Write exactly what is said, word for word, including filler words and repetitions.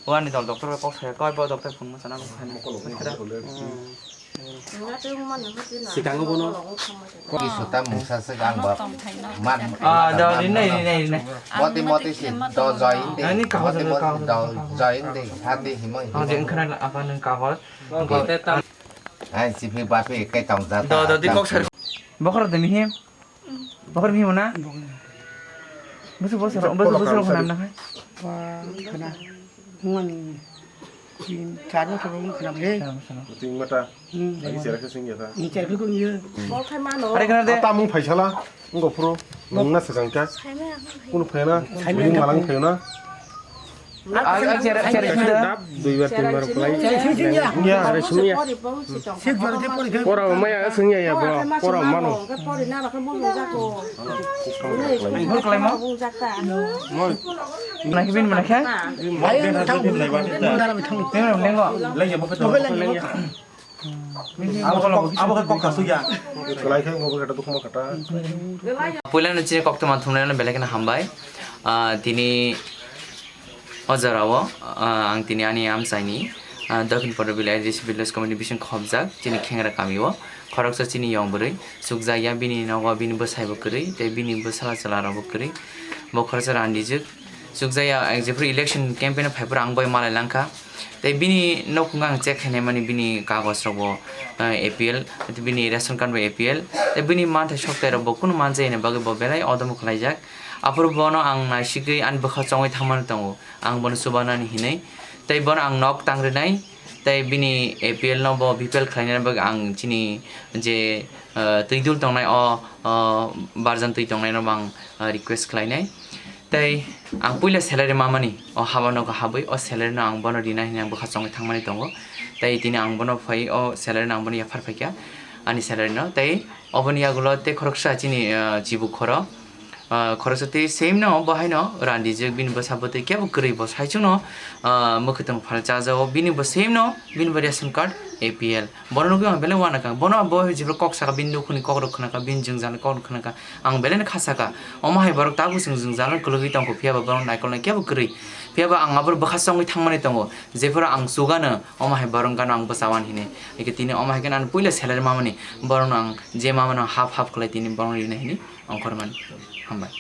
Wani dol doctor bai kok saya, koi bo doctor phone mo sana kok saya. Sikango bono. Koi sota mungsa se gang ba. Man. Ah, da, ri nai, ri nai, ri nai. Moti moti si do join de. Ani kahor Moti do moti kahor do. Do join de. Hati himo. Ah, je engkhana apa nang kahor. Ai, sipi bapi kai tong jata. Do, do, di kok sar. Bokhor de mihim. Bokhor mihim na? Bosu, bosu, bosu, bosu, bosu, bosu, bosu, bosu, bosu, bosu, bosu, Wah, kena. Mungkin tin, char bosor wng kena bele. Char bosor. Muting mata. Hmm. Lagi chera ke sing ya ta. Ni chera ke kung ye. Are kena de. Ata mung phaisala, wng go phuru, mung na swkang kha. Kunu phaina, mung malang phaina. Ang, ang chera, chera, chera. Dap, dui bar, tin bar, play. Chera sing sing ya. Ya, are sung ya. Sik bar de pori kha. Pora maya sung ya ya, bro. Pora mano. Bor kalai mo? Mana kibin mana kha? Ayo, thang. Bini rok lengo. Abo kok, abo kok kasu ya. Kalai khe ngo kata dukma kata. Puila no chini kok tuma thumna no belai kheno hambai. Ah, tini O jorao, ah, ang tini ani amchaini, ah, Dokhin Porobili A D C Village Committee bising khobjak chini Khengra kamio khoroksa chini yong bwrwi chukjakya, bini nogo bini bwsaibo kwrwi tei bini bwsala chwlarokbo kwrwi. Bo khoroksa randijwk chukjakya, ang jephru election campaign o phaiphuru ang bai malai langkha. Tei bini nukhungo ang check khainai mani bini kagoj rokbo, ah, A P L, bini ration card bo A P L, tei bini manthai soktai rokbo kunu manjai hwnwi bagwi bo belai odomo khlaijak. Aphuru bono ang naisigwi ani bwkha chongwi thangmani tongo. Ang bono chubanani hinwi. Tei bono ang nok tangrinai. Tei bini A P L no bo B P L khlainani bagwi ang chini je, eh, twi dul tongnai o, o barjan twi tongnai no bo ang, eh, request khlainai. Tei ang puila salary mamani o haba nogo habwi o salary no ang bono rina hinwi ang bwkha chongwi thangmani tongo. Tei tini ang bono phai o salary no ang bono yaphar phaikha ani salary no. Tei oboni yagulo tei khoroksa chini, eh, chibuk khoro. Ah, khoroksa tei same no, bo haino randijak, bini bwsa bwtwi kebo kwrwi, bo saichung no, ah, mwkhwtwng phal chajago, bini bo same no, bini bo ration card A P L. Bono nugwi ang belai uanakha, bono bo jephru kok saka, bini nukhungni kok rok khnakha, bini jwngjal ni kok rok khnakha, ang belai no kha saka. Omo hai borok tabuk chwng jwngjal no kwlwgwi tongkho, phiya ba borok naikolnai kebo kwrwi. Phiya ba ang abo bwkha chongwi thangmani tongo, jephru ang chugano, omo hai borok gano ang bwchawan hinwi. Eke tini omo hai khe nang puila salary mamani, borok no ang je mamano half half khlai tini borok no rinai hinwi. Ongkhormani. Hambai.